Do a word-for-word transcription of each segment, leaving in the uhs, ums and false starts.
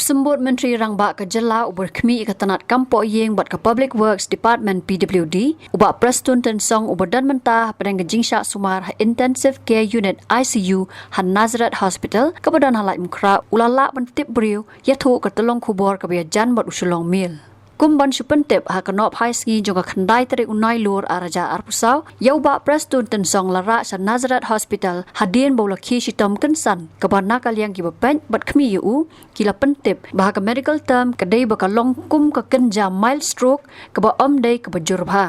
Symbud Myntri Rangbah ka jylla uba khmih ïa ka tnat kam poh ïing bad ka Public Works Department P W D, u Bah Prestone Tynsong uba don mynta hapdeng ka jingshah sumar ha Intensive Care Unit I C U ha Nazareth Hospital kaba don ha Laitumkhrah, u la lah ban tip briew ïathuh ka tyllong khubor kaba ïajan bad u Shillong Mail. Kum ban shu pyntip, ha ka nongphai sngi jong ka khyndai tarik u Nailur ar hajar arphew saw, ïa u Bah Prestone Tynsong la rah sha Nazareth Hospital hadien ba u la khie shitom kynsan, kaba na ka liang kiba peit bad khmih ïa u ki la pyntip ba ha ka medical term ka dei ba ka long kum ka kynja mild stroke kaba ym dei kaba jur bha.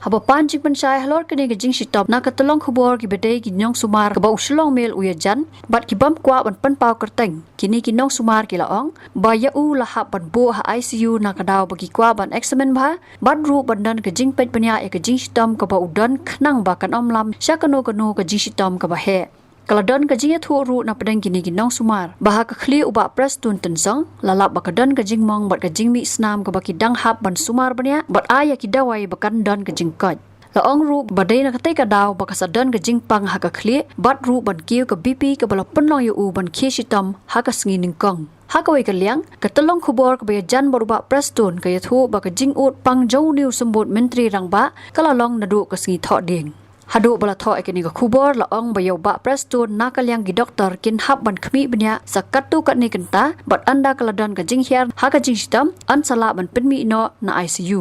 Haba pan jingpynshai halor kane ka jingshitom na ka tyllong khubor kiba dei ki nongsumar kaba u Shillong Mail u ïajan bad ki bym kwah ban pynpaw kyrteng, kine ki nongsumar ki la ong ba ïa u la hap ban buh ha I C U na ka daw ba ki kwah ban examine bha bad ruh ban don ka jingpeit bniah ïa ka jingshitom kaba u don khnang ba kan ym lam sha kano kano ka jingshitom kaba heh. Ka la don ka jingïathuh ruh napdeng kine ki nongsumar ba ha ka khlieh u Bah Prestone Tynsong la lap ba ka don ka jingmong bad ka jingmih snam kaba ki dang hap ban sumar bniah bad ai ïa ki dawai ba kan don ka jingkoit. La ong ruh ba dei na katei ka daw ba ka sa don ka jingpang ha ka khlieh bad ruh ban kiew ka B P kaba la pynlong ïa u ban khie shitom ha ka sngi nyngkong. Ha kawei ka liang, ka tyllong khubor kaba ïajan bad u Bah Prestone ka ïathuh ba ka jingud pang jong une u Symbud Myntri Rangbah ka la long naduh ka sngi Thohdieng. Haduh ba la thoh ïa kane ka khubor la ong ba ïa u Bah Prestone na ka liang ki doktor kin hap ban khmih bniah sa katto katne kynta bad ynda ka la don ka jinghiar ha ka jingshitom, yn sa lah ban pynmih noh na I C U.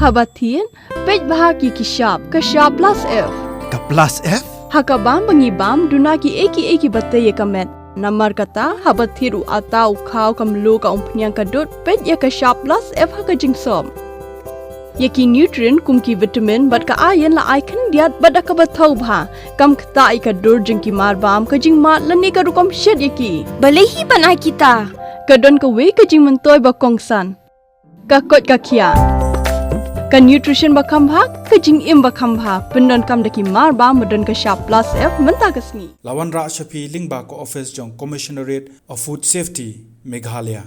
Haba thied, peit bha ki ki shap, ka shap plus F. Ka plus F? Ha ka bam ba ngi bam, duna ki ei ki ei kiba tei ïa ka met. Namar kata, haba thied u atta, u khaw, ka mluh, ka umphniang, ka dud, peit ïa ka shap plus F ha ka jingsop. Ïa ki nutrient kum ki vitamin bad ka iron la ai khyndiat bad da kaba thaw bha. Kam ktah ïa ka dur jong ki mar bam, ka jingmad lane ka rukom shet ïa ki. Balei hi ban ai kita? Ka don kawei ka jingmyntoi ba kongsan. Ka koit ka khiah. Ka nutrition ba kham bha, ka jingim ba kham bha, pyndonkam da ki mar bam ba don ka shap plus F mynta ka sngi. La wanrah sha phi lyngba ka office jong Commissionerate of Food Safety, Meghalaya.